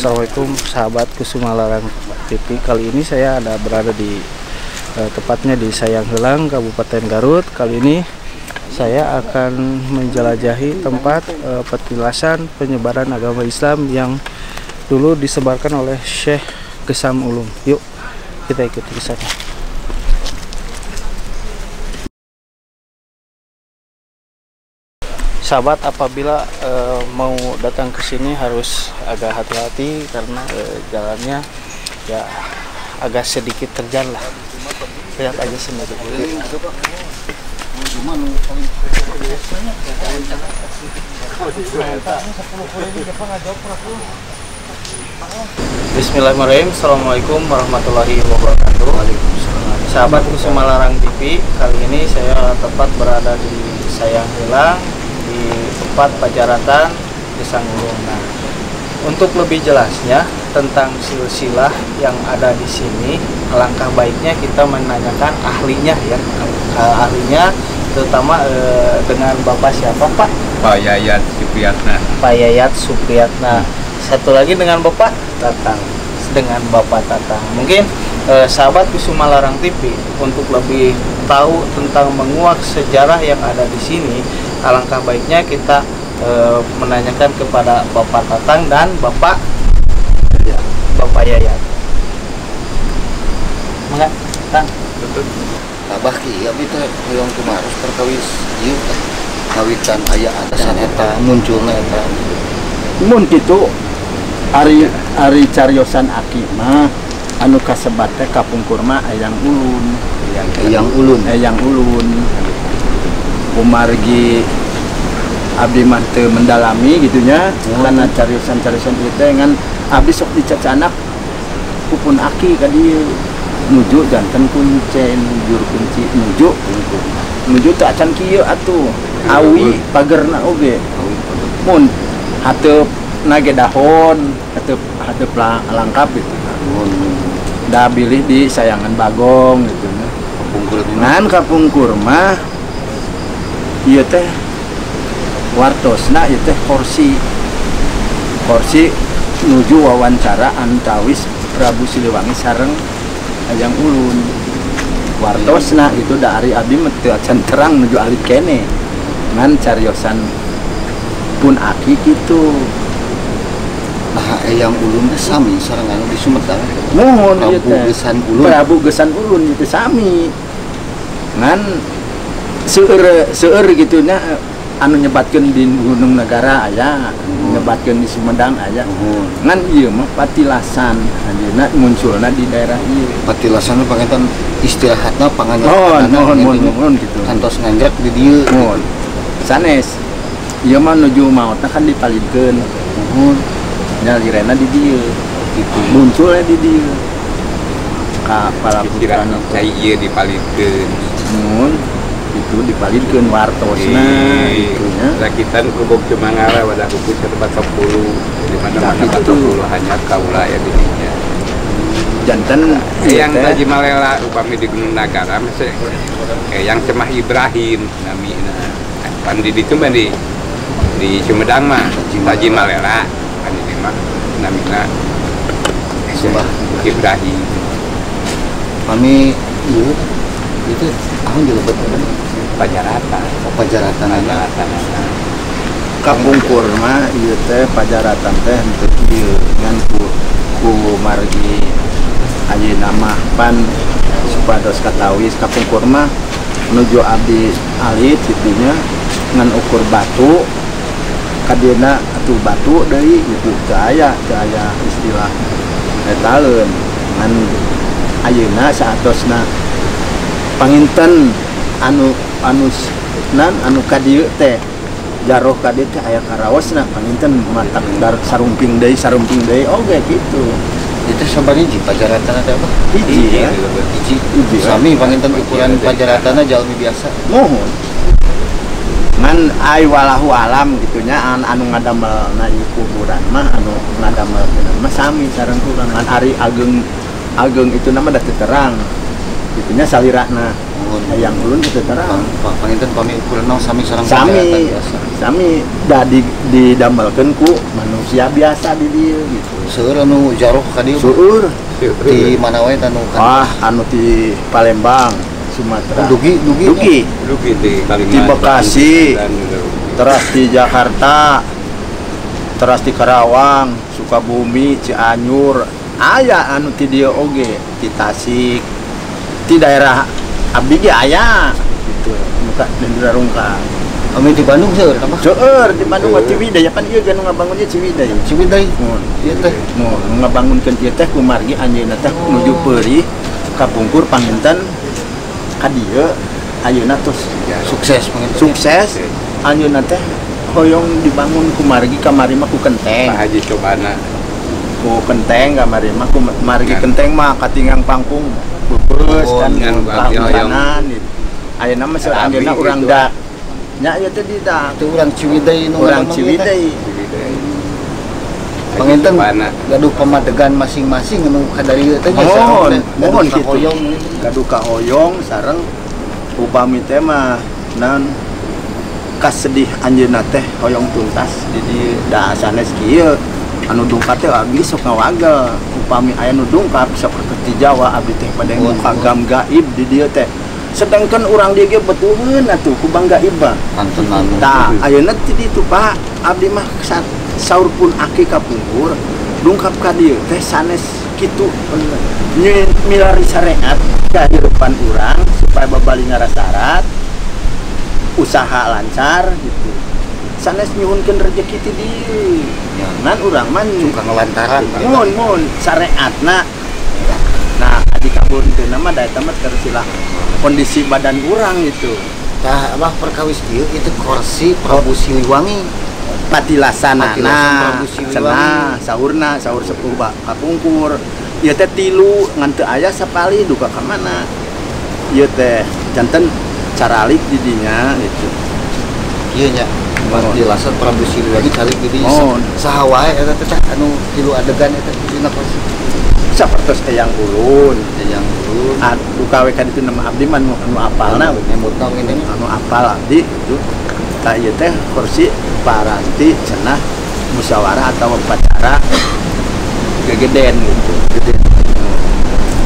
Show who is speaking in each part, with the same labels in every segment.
Speaker 1: Assalamualaikum sahabat Kusuma Larang TV. Kali ini saya ada berada di tepatnya di Sayang Heulang, Kabupaten Garut. Kali ini saya akan menjelajahi tempat petilasan penyebaran agama Islam yang dulu disebarkan oleh Syekh Gesam Ulum. Yuk kita ikuti kisahnya. Sahabat, apabila mau datang ke sini harus agak hati-hati karena jalannya ya agak sedikit terjal lah. Lihat aja sendiri. Bismillahirrahmanirrahim. Assalamualaikum warahmatullahi wabarakatuh. Sahabat Kusuma Larang TV, kali ini saya tepat berada di Sayang Heulang, di tempat Pajaratan Gesang Ulum. Nah, untuk lebih jelasnya tentang silsilah yang ada di sini, alangkah baiknya kita menanyakan ahlinya ya, ahlinya terutama dengan Bapak siapa Pak?
Speaker 2: Pak Yayat Supriyatna.
Speaker 1: Pak Yayat Supriyatna. Satu lagi dengan Bapak Tatang, dengan Bapak Tatang. Mungkin sahabat Kusuma Larang TV untuk lebih tahu tentang menguak sejarah yang ada di sini, alangkah baiknya kita menanyakan kepada Bapak Tatang dan Bapak Yayat. Mangga, Tang.
Speaker 3: Abah ki abdi teh hoyong tumaros perkawis ieu teh kawitan aya atasan eta munculna eta.
Speaker 4: Mun kitu ari ari cariosan aki mah anu kasebat teh kapungkur mah Eyang Ulun.
Speaker 3: Eyang Ulun.
Speaker 4: Eyang Ulun. Kumargi abdi mah teu mendalami gitunya karena cariosan-cariosan ieu teh ngan abdi sok dicacanak ku pun aki ka dieu nuju janten kuncen juru kunci nuju nuju teu acan kieu atuh awi pagerna oge mun hateup nage dahon hateup hateup langkap gitu da bilih di Sayangan Bagong gitu
Speaker 3: kapungkur
Speaker 4: ngan kapungkur mah ieu teh wartosna ieu teh kursi kursi nuju wawancara antawis Prabu Siliwangi sareng Eyang Ulun. Wartosna itu da ari abdi mah teu acan terang nuju alit kene ngan cariosan pun aki kitu.
Speaker 3: Nah, Eyang Ulun teh sami sareng anu di Sumedang.
Speaker 4: Muhun ieu
Speaker 3: Prabu
Speaker 4: teh
Speaker 3: Gesan Ulun.
Speaker 4: Prabu Gesan Ulun itu sami ngan seueur seueur gitu nya anu nyebatkeun di Gunung Negara aya, nyebatkeun di Sumedang aya. Ngan ieu mah patilasan anjeunna munculna di daerah ieu.
Speaker 3: Patilasan mah panginten istirahatna panganna.
Speaker 4: Mohon mohon mohon mohon gitu.
Speaker 3: Kantos ngangrek di dieu.
Speaker 4: Mohon. Sanes ieu mah nuju maotna kan dipalidkeun.
Speaker 3: Muhun.
Speaker 4: Nya lirena di dieu. Gitu. Munculna di dieu. Ka para putrana
Speaker 2: cai ieu dipalidkeun.
Speaker 4: Muhun. Itu dipalidkeun wartosna gitu nya.
Speaker 2: Rakitan kubuk Cumangara wadah kuku serba 10 di mana-mana 10 hanya kaula ya didinya.
Speaker 4: Janten
Speaker 2: yang Taji Malela upami di Gunung Nagara masih yang Semah Ibrahim namina. Pan di ditu mah di Sumedang mah Taji Malela pan di mah namina
Speaker 3: Semah
Speaker 2: Ibrahim.
Speaker 3: Kami ieu itu tahun dilebet
Speaker 2: Pajaratan.
Speaker 3: Oh, Pajaratan.
Speaker 2: Pajaratan.
Speaker 4: Kapungkur mah ieu teh Pajaratan teh henteu kieu ngan ku margi ayeuna mah pan supados katawis kapungkur mah nuju abdi alit kitu nya ngan ukur batu kadieuna atuh batu deui gitu teu aya istilah etaleun ngan ayeuna saatosna panginten anu anu nan anu ka dieu teh jaroh ka dieu teh aya karaosna panginten matak dar sarumping deui oge kitu.
Speaker 3: Itu sabari hiji pajaratana teh apa?
Speaker 4: Hiji ya.
Speaker 3: Hiji. Sami panginten ukuran pajaratana jalmi biasa.
Speaker 4: Muhun. Ngan ai walahu alam gitu nya anu ngadamelna ieu kuburan mah anu ngadamel mah sami sareng urang ngan ari ageng ageng itu nama da teu terang. Gitunya salirana. Eyang Ulun itu terang.
Speaker 3: Panginten pami ukuran sami sareng
Speaker 4: sami
Speaker 3: biasa.
Speaker 4: Sami da didamelkeun ku manusia biasa di dieu gitu.
Speaker 3: Seueur anu jaroh ka dieu.
Speaker 4: Seueur
Speaker 3: di mana wae anu
Speaker 4: kan? Anu di Palembang, Sumatera.
Speaker 3: Dugi
Speaker 4: di
Speaker 2: Kalimantan,
Speaker 4: di Bekasi, teras di Jakarta, teras di Karawang, Sukabumi, Cianjur, aya anu ti dieu oge, di Tasik, di daerah abdi ge aya gitu. Muka dendera rungkang.
Speaker 3: Kami di Bandung seueur apa?
Speaker 4: Seueur di Bandung mah Ciwidey, pan ieu ge nu ngabangun ieu Ciwidey.
Speaker 3: Ciwidey.
Speaker 4: Mun
Speaker 3: ieu teh
Speaker 4: mun ngabangunkeun ieu teh kumargi anjeunna teh nuju peurih kapungkur panginten ka dieu ayeuna tos
Speaker 3: sukses panginten.
Speaker 4: Sukses anjeunna teh hoyong dibangun kumargi kamari mah ku kenteng.
Speaker 2: Pak Haji Cobana.
Speaker 4: Ku kenteng kamari mah ku margi kenteng mah katingang pangkung beupeus kan pangkanan gitu. Ayeuna mah seueur anjeunna urang dak. Nya ieu teh di dak.
Speaker 3: Teu urang Ciwidey nu
Speaker 4: urang Ciwidey.
Speaker 3: Panginten gaduh pamadegan masing-masing anu kadarieu teh nya
Speaker 4: mohon kitu. Gaduh kahoyong sareng upami teh mah naon kasedih anjeunna teh hoyong tuntas di dieu da sanes kieu anu dungkap teh abdi sok ngawagel upami aya nu dungkap saperti di Jawa abdi teh pada muka gam gaib di dieu teh. Sedangkan urang dieu ge betuheun atuh ku bangga iba. Tah ayeuna ti ditu Pak abdi mah saur pun aki kapungkur dungkap ka dieu teh sanes kitu milari syariat kahirupan urang supaya babali ngarasarat usaha lancar gitu. Sanes nyuhunkeun rejeki ti dieu. Ngan urang mah
Speaker 3: suka ngelantaran.
Speaker 4: Mun syariatna. Nah, adi kabun teu nama da eta mah tersilah kondisi badan urang gitu.
Speaker 3: Tah abah perkawis ieu itu kursi Prabu Siliwangi.
Speaker 4: Patilasana. Nah, cenah saurna saur sepuh kapungkur. Ieu teh tilu ngan teu aya sapali duka ka mana. Ieu teh janten caralik di dinya gitu.
Speaker 3: Ieu nya patilasan Prabu Siliwangi calik di dinya. Saha wae eta teh anu tilu adegan eta dina kursi.
Speaker 4: Sapertos Eyang Ulun, duka we ka ditu nama abdi mah anu apalna
Speaker 3: emutna ngene
Speaker 4: anu apal abdi gitu. Tah ieu teh kursi paranti cenah musyawarah atau upacara gegeden gitu. Gede.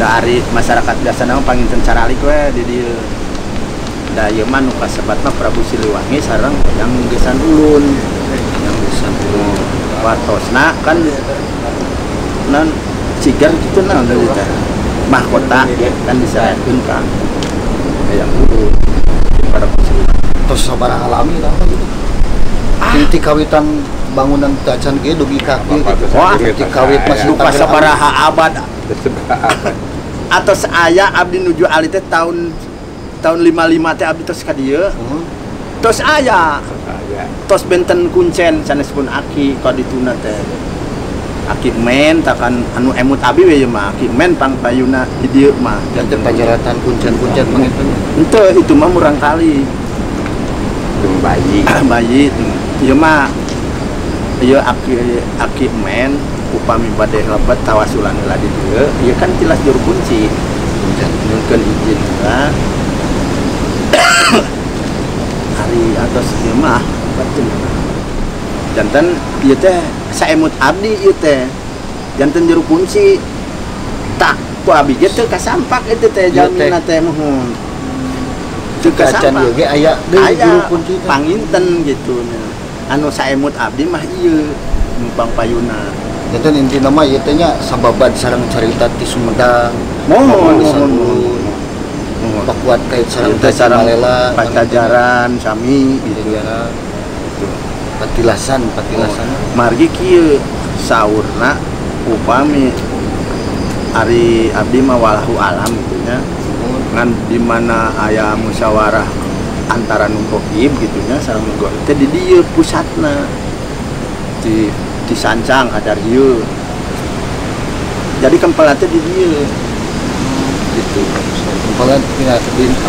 Speaker 4: Dari masyarakat biasana mah panginten caralik we di dieu. Da ieu mah nu kasebat mah Prabu Siliwangi sareng Eyang Gesan Ulun. Eyang Gesan Ulun. Watosna kan non cigar gitu nah dari teh mahkota kan diserahkeun ka Eyang Ulun pada
Speaker 3: tos sabaraha lami tah gitu. Ti kawitan bangunan tacan ge dugi ka kieu gitu.
Speaker 4: Wah,
Speaker 3: ti kawit masih
Speaker 4: lupa sabaraha abad. Atos aya abdi nuju alit teh tahun 55 teh abdi tos ka dieu. Tos aya. Tos benten kuncen sanes pun aki ka dituna teh. Aki men takkan anu emut abi we mah aki men pangpayuna di dieu mah
Speaker 3: janten pajaratan kuncen-kuncen panginten.
Speaker 4: Henteu itu mah murang kali.
Speaker 2: Tung bayi.
Speaker 4: Bayi ieu mah ieu aki men upami bade lebet tawasulan heula di dieu ieu kan tilas juru kunci. Nyunkeun izin heula. Ari atos ieu mah betul. Janten ieu teh saemut abdi ieu teh janten juru kunci tak ku abdi ge teu kasampak itu teh jalmina teh muhun teu kasampak
Speaker 3: ieu ge aya deui juru kunci teh
Speaker 4: panginten gitu nya anu saemut abdi mah ieu numpang payuna
Speaker 3: janten intina mah ieu teh nya sababad sareng carita ti Sumedang
Speaker 4: mohon
Speaker 3: pakuat kait sareng Malela
Speaker 4: Pajajaran sami gitu
Speaker 3: ya. Patilasan.
Speaker 4: Margi kieu saurna upami ari abdi mah walahu alam gitu nya. Ngan di mana aya musyawarah antara nu goib gitu nya sareng nu goib teh di dieu pusatna. Di disancang kadar ieu. Jadi kempel teh di dieu. Gitu.
Speaker 3: Kempelan tina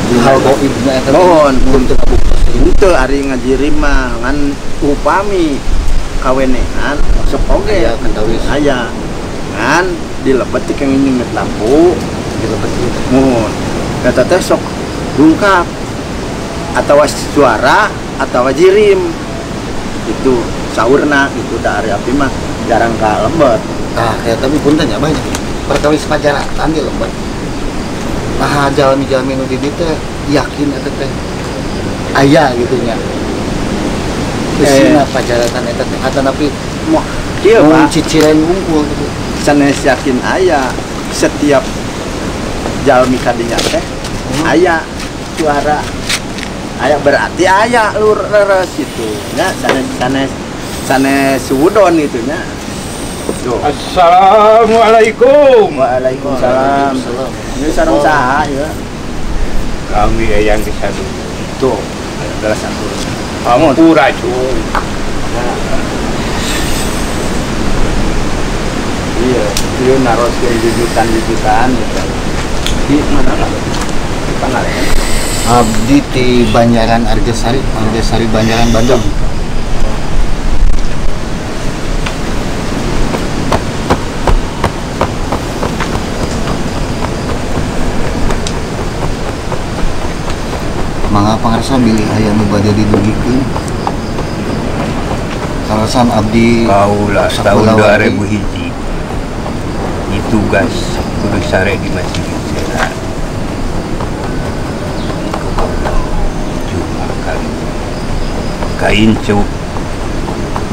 Speaker 3: di hal goibna eta.
Speaker 4: Mohon
Speaker 3: teu kabuktos.
Speaker 4: Henteu ari ngajiri mah ngan upami kawenehan sok oge
Speaker 3: aya kantawis
Speaker 4: aya ngan dilebet ti kenging nyunget lampu
Speaker 3: dilebet ieu
Speaker 4: muhun eta teh sok dungkap atawa suara atawa jirim Itu saurna gitu da ari abdi mah jarang ka lembet.
Speaker 3: Tah kayak tapi punten ya banyak. Perkawis pajaratan di lembet. Nah jalmi-jalmi nu di dieu teh yakin eta teh aya gitu nya. Eusina pajaratan eta teh atanapi
Speaker 4: moh kieu Pak
Speaker 3: ciciren wungkul gitu.
Speaker 4: Sanes yakin aya setiap jalmi kadinya teh aya suara aya berarti aya lur leres itu nya sanes sanes sanes suudon gitu nya. Tuh.
Speaker 2: Assalamualaikum.
Speaker 4: Waalaikumsalam. Ini sareng saha ya?
Speaker 2: Kami eyang kesadu.
Speaker 4: Tuh, adalah satu.
Speaker 2: Hampura cuy.
Speaker 4: Iya, ieu naroskeun jujutan-jujutan gitu. Di mana lah? Di Pangalengan.
Speaker 3: Abdi di Banjaran Arjasari, Arjasari Banjaran Bandung. Mangga pangarsa bilih aya nu bade didugikeun. Kalasan abdi
Speaker 2: kaula tahun 2001 ditugas kudu sare di masjid Sera. Cuma kali ka incu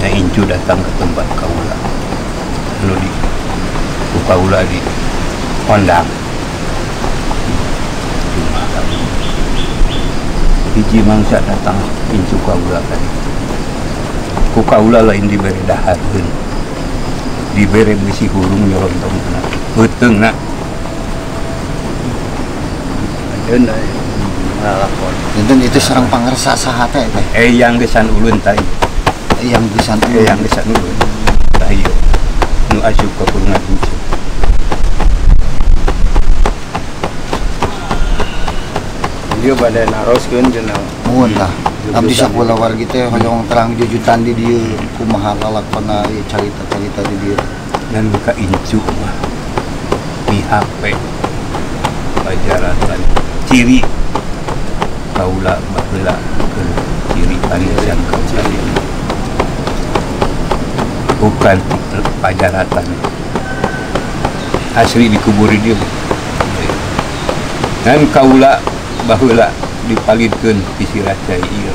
Speaker 2: nya incu datang ke tempat kaula. Lalu di ku kaula di kondang. Cuma kali hiji mangsa datang incu kaula tadi. Ku kaula lain diberi dahareun. Diberi besi hurung nyolontong na. Beuteungna.
Speaker 4: Ayeuna lalakon.
Speaker 3: Enten itu sareng pangersa saha teh teh?
Speaker 2: Eyang gesan ulun tah.
Speaker 3: Eyang gesan ulun.
Speaker 2: Eyang gesan ulun. Tah ieu. Nu asup ka kurungan incu.
Speaker 4: Ieu bade naroskeun cenah.
Speaker 3: Muhun tah. Abdi sakulawargi teh hoyong terang jujutan di dieu kumaha lalakonna ieu carita-carita di dieu.
Speaker 2: Dan ka incu mah di HP pajaratan ciri kaula baheula keur ciri panisan kaula bukan pajaratan asli dikubur di dieu. Dan kaula baheula dipalidkeun ti sirah cai ieu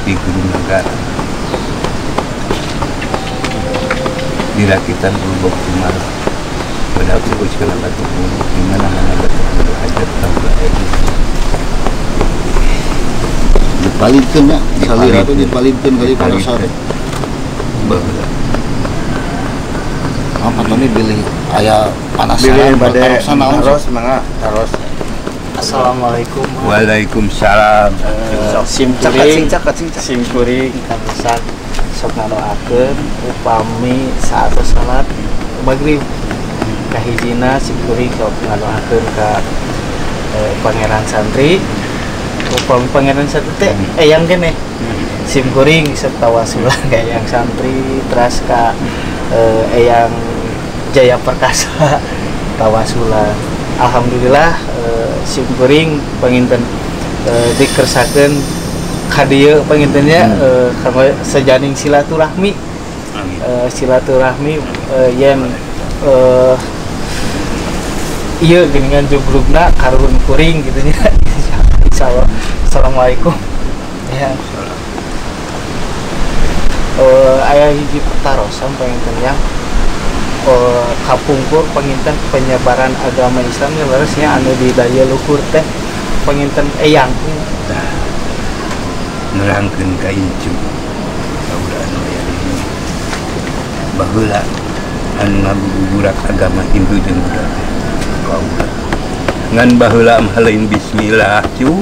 Speaker 2: di Gunung Nagara di rakitan Gubuk Cemara pada aku segala batu di mana-mana batu bulu hajat kaula itu
Speaker 3: dipalidkeun nya salira teh dipalidkeun kali panasar
Speaker 2: baheula
Speaker 3: apa tadi bilih aya panasaran
Speaker 4: bilih bade
Speaker 3: taros
Speaker 4: mangga taros.
Speaker 1: Assalamualaikum.
Speaker 2: Waalaikumsalam.
Speaker 1: Sim kuring kamisan sok ngadoakeun upami saatos salat magrib kahijina sim kuring sok ngadoakeun ka Pangeran Santri. Upami Pangeran Santri teh eyang keneh. Sim kuring sok tawasulan ka Eyang Santri teras ka Eyang Jaya Perkasa tawasulan. Alhamdulillah sim kuring panginten dikersakeun ka dieu panginten nya kanggo sejaning silaturahmi. Silaturahmi yen ieu geuningan jugrugna karuhun kuring kitu nya. Insyaallah. Assalamualaikum. Ya. Aya hiji patarosan panginten yang kapungkur panginten penyebaran agama Islam nya leres nya anu di daya luhur teh panginten eyang.
Speaker 2: Tah nerangkeun ka incu kaula anu aya di dieu. Baheula anu ngagugurak agama Hindu jeung Buddha teh kaula. Ngan baheula mah lain bismillah cu.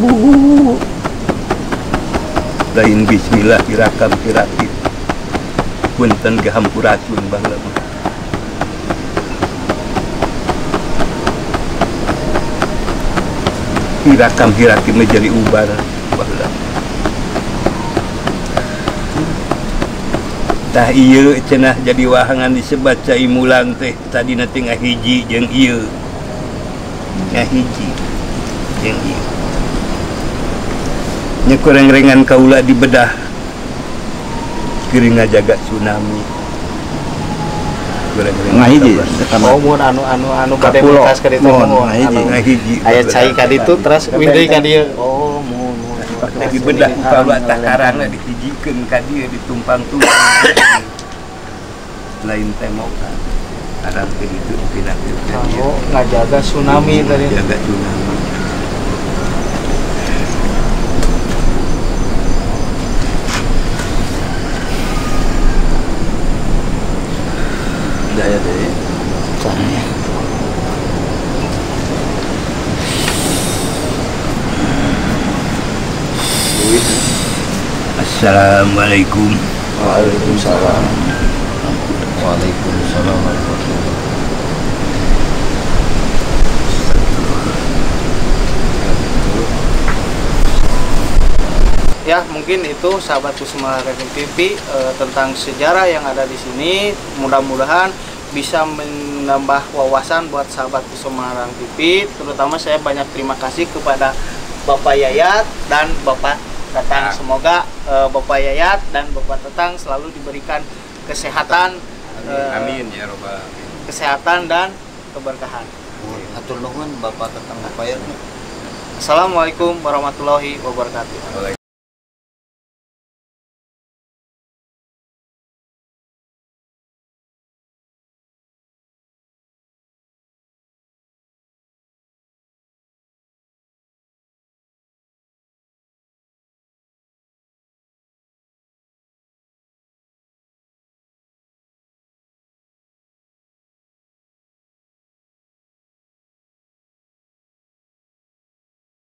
Speaker 2: Lain bismillah dirakam tirakit. Punten gehampurasun baheula mah. Hirakam hiraki menjadi ubar baheula. Tah ieu cenah jadi wahangan disebat cai mulang teh tadina teh ngahiji jeung ieu. Ngahiji jeung ieu. Nya kurang-rengan kaula dibedah Keur ngajaga tsunami.
Speaker 4: Ngahiji.
Speaker 1: Oh, mun anu anu anu bade mentas ka ditu
Speaker 4: Mohon, ngahiji.
Speaker 2: Ngahiji.
Speaker 1: Aya cai ka ditu terus uih deui ka dieu. Oh, muhun muhun.
Speaker 2: Lagi bedah kalau takarangna dihijikeun ka dieu ditumpang-tumpang. Lain tembokan. Arang ke ditu pindah ka dieu.
Speaker 1: Oh, ngajaga tsunami tadi.
Speaker 2: Jaga tsunami.
Speaker 4: Daya deh.
Speaker 1: Caranya.
Speaker 2: Assalamualaikum.
Speaker 3: Waalaikumsalam. Waalaikumsalam warahmatullahi.
Speaker 1: Ya, mungkin itu sahabat Kusuma Ranting TV tentang sejarah yang ada di sini. Mudah-mudahan bisa menambah wawasan buat sahabat Kusuma Larang TV. Terutama saya banyak terima kasih kepada Bapak Yayat dan Bapak Tatang. Semoga Bapak Yayat dan Bapak Tatang selalu diberikan kesehatan.
Speaker 2: Amin ya robbal.
Speaker 1: Kesehatan dan keberkahan.
Speaker 3: Hatur nuhun Bapak Tatang, Bapak Yayat.
Speaker 1: Assalamualaikum warahmatullahi wabarakatuh.
Speaker 2: Waalaikumsalam.